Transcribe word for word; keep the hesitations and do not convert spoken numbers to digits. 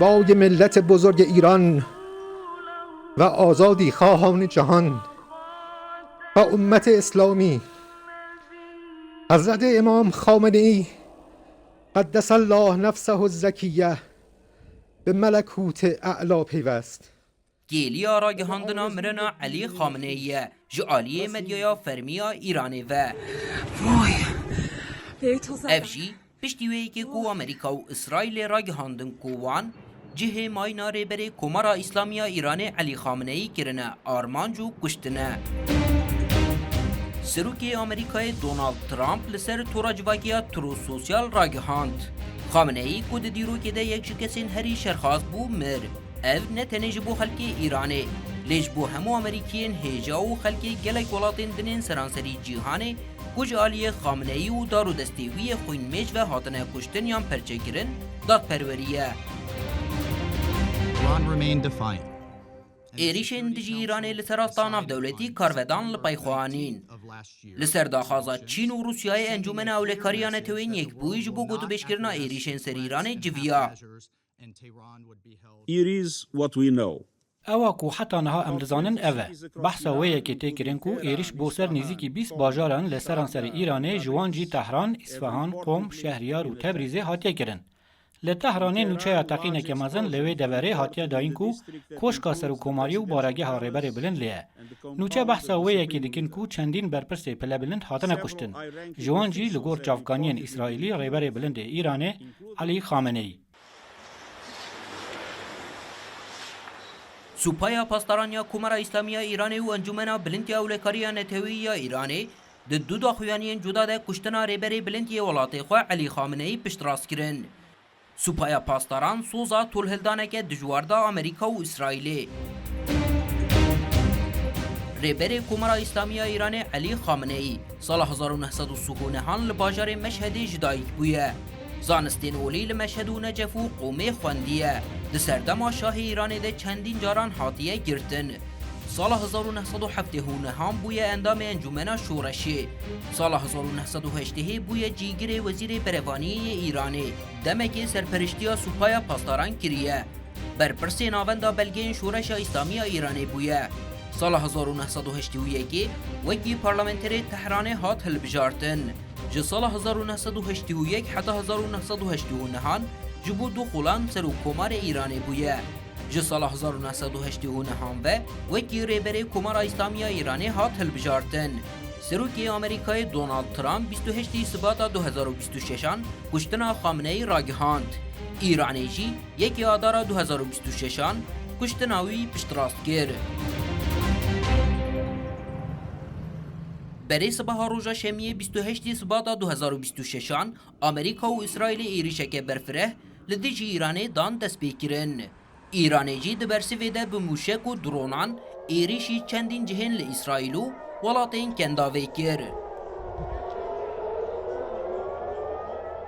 بای ملت بزرگ ایران و آزادی خواهان جهان و امت اسلامی، حضرت امام خامنه‌ای قدس الله نفسه الزکیه به ملکوت اعلا پیوست. Kêliya ragihandina mirina Elî Xameneî ye ji aliyê medyaya fermî ya Îranê ve. Ev jî piştî wê yekê ku Amerîka û Îsraîlê ragihandin ku wan cihê mayîna Rêberê Komara Îslamî ya Îranê Elî Xameneî kirine armanc û kuştine. Serokê Amerîkayê Donald Trump li ser tora civakî ya Truth Social ragihand, Xameneî ku di dîrokê de yek ji kesên herî şerxas bû, mir. Ev ne tenê ji bo xelkê Îranê, lê ji bo hemû Amerîkiyên hêja û xelkê gelek welatên din ên seranserî cîhanê ku ji aliyê Xameneî û dar û destê wî yê xwînmêj ve hatine kuştin yan perçekirin, dadperwerî ye. Iran remained defiant. Êrîşên dijî Îranê li ser asta navdewletî karvedan li pey xwe anîn. Li ser daxwaza Çîn û Rûsyayê Encûmena Ewlekariya Neteweyên Yekbûyî ji bo gotûbêjkirina êrîşên ser Îranê civiya. It is what we know. Ewa ku heta niha em dizanin ev e. Behsa wê yekê tê kirin ku êrîş bo ser nêzîkî bîst bajaran li seranserê Îranê, ji wan jî Tehran, Îsfahan, Qom, Şehriyar û Tebrîzê hatiye kirin. Li Tehranê nûçeya teqîneke mezin li wê deverê hatiye dayîn ku koşka serokkomariyê û baregeha Rêberê Bilind lê ye. Nûçe behsa wê yekê dikin ku çendîn berpirsê pilebilind hatine kuştin. Ji wan jî li gor çavkaniyên Îsraîlî Rêberê Bilind ê Îranê Elî Xameneî. Supaya Pasdaran ya Komara Îslamî ya Îranê û Encûmena Bilind ya Ewlekariya Neteweyî ya Îranê di du daxuyaniyên cuda de kuştina Rêberê Bilind yê welatê xwe Elî Xameneî piştrast kirin. Supaya Pasdaran soza tolhildaneke dijwar da Amerîka û Îsraîlê. Rêberê Komara Îslamî ya Îranê Elî Xameneî sala hezar û neh sed û sî û nehan li bajarê Meşhedê ji dayik bûye. Zanistên olî li Meşhed û Necef û Qomê xwendiye. Di serdema Şahê Îranê de çendîn caran hatiye girtin. Sala hezar û neh sed û heftê û nehan bûye endamê Encûmena Şoreşê. Sala hezar û neh sed û heştê bûye cîgirê Wezîrê Berevaniyê yê Îranê. Demekê serperiştiya Supaya Pasdaran kiriye. Berpirsê Navenda Belgeyên Şoreşa Îslamî ya Îranê bûye. Sala hezar û neh sed û heştê û yekê wekî parlamenterê Tehranê hat hilbijartin. Ji sala hezar û neh sed û heştê û yek heta hezar û neh sed û heştê û nehan ji bo du xulan serokkomarê Îranê bûye. Ji sala hezar û neh sed û heştê û nehan ve wekî Rêberê Komara Îslamî ya Îranê hat hilbijartin. Serokê Amerîkayê Donald Trump bîst û heştê Sibata du hezar û bîst û şeşan kuştina Xameneî ragihand. Îranê jî yekê Adara du hezar û bîst û şeşan kuştina wî piştrast kir. Berê sibaha roja Şemiyê bîst û heştê Sibata du hezar û bîst û şeşan Amerîka û Îsraîlê êrîşeke berfireh li dijî Îranê dan destpêkirin. Îranê jî di bersivê de bi mûşek û dronan êrîşî çendîn cihên li Îsraîl û welatên Kendavê kir.